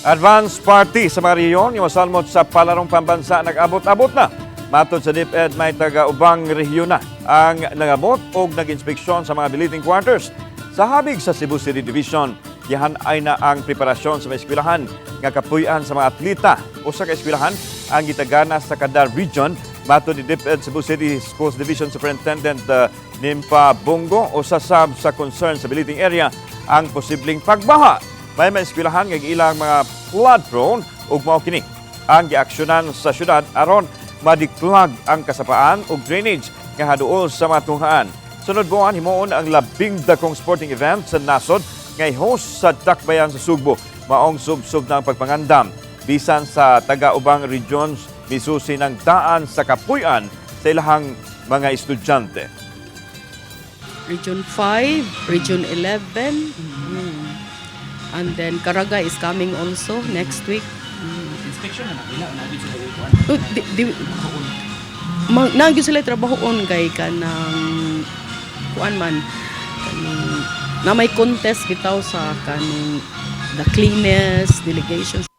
Advance party sa mga rehiyon nga mosalmot sa palarong pambansa nag-abot-abot na. Matod sa DepEd, may taga-ubang rehiyon na ang nangabot og nag-inspeksyon sa mga billeting quarters. Sa habig sa Cebu City Division, gihan-ay na ang preparasyon sa mga eskwelahan nga kapuy-an sa mga atleta. Usa ka eskwelahan ang gitagana sa kada region. Matod ni DepEd Cebu City Schools Division Superintendent Nimpa Bongo, usa sab sa concern sa billeting area ang posibleng pagbaha. May mga eskwelahan nga ilang mga flood prone ug mao kini ang giaksyonan sa syudad aron ma-declog ang kasapaan ug drainage nga haduol sa mga tunghaan. Sunod buwan himuon ang labing dakong sporting event sa nasod nga i-host sa Dakbayan sa Sugbo. Maong sub-sub ng pagpangandam. Bisan sa taga-ubang regions misusi ng daan sa kapuy-an sa ilahang mga estudyante. Region 5, Region 11, and then Caraga is coming also next week. Inspection na nila na sila kuan. Oh, di, naa gyud sila trabahoon kay kanang kuan man kaning na may contest bitaw sa kaning the cleanest delegation.